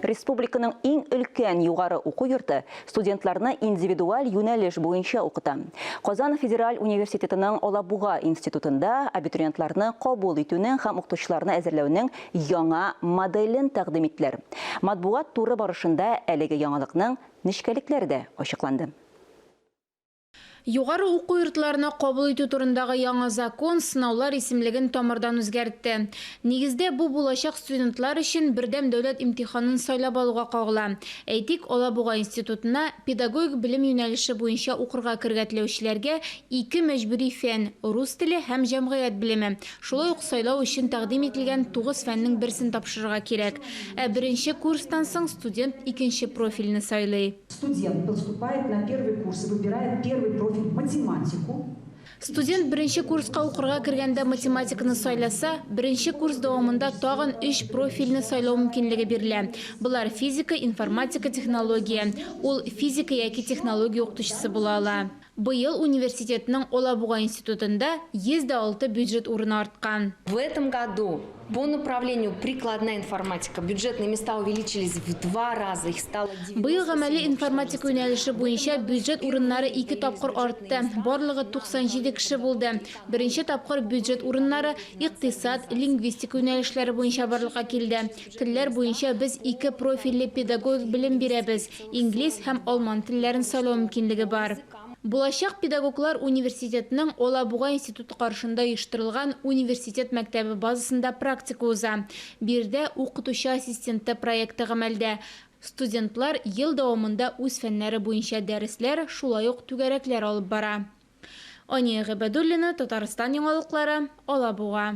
Республиканың иң өлкән югары уку йорты студентларны индивидуаль юнәлеш буенча укыта. Казан федераль университетының Алабуга институтында абитуриентларны кабул итүнең һәм укытучыларны әзерләүнең яңа моделен тәкъдим иттеләр. Матбугат туры барышында әлеге яңалыкның нечкәлекләре дә ачыкланды. Югары уку йортларына кабул итү турындагы яңа закон сынаулар исемлеген тамырдан үзгәртте. Нигездә, бу булачак студентлар өчен бердәм дәүләт имтиханын сайлап алуга кагыла. Әйтик, Алабуга институтына педагогик белем юнәлеше буенча укырга керергә теләүчеләргә ике мәҗбүри фән, рус теле һәм җәмгыять белеме, шулай ук сайлау өчен тәкъдим ителгән тугыз фәннең берсен тапшырырга кирәк. Ә беренче курстан соң студент икенче профильне сайлый. Студент поступает на первый курс и выбирает первый профиль математику. Студент беренче курска укырга кергәндә математиканы сайласа, беренче курс дәвамында тагын өч профильне сайлау мөмкинлеге бирелә. Болар, физика, информатика, технология. Ул физика яки технология укытучысы була ала. Быел университетның Алабуга институтында 106 бюджет урыны арткан. В этом году по направлению прикладная информатика бюджетные места увеличились в два раза, их стало Быел гамәли информатика юнәлеше буенча бюджет урыннары ике тапкыр артты, барлыгы 97 кеше булды. Беренче тапкыр бюджет урыннары икътисад, лингвистика юнәлешләре буенча барлыкка килде. Телләр буенча без ике профильле педагогик белем бирәбез, инглиз һәм алман телләрен сайлау мөмкинлеге бар. Булачак педагоглар университетның Алабуга институты каршында оештырылган университет мәктәбе базасында практика уза. Биредә Укытучы ассистенты проекты гамәлдә. Студентлар ел дәвамында үз фәннәре буенча дәресләр, шулай ук түгәрәкләр алып бара. Ания Гыйбадуллина, Татарстан яңалыклары, Алабуга.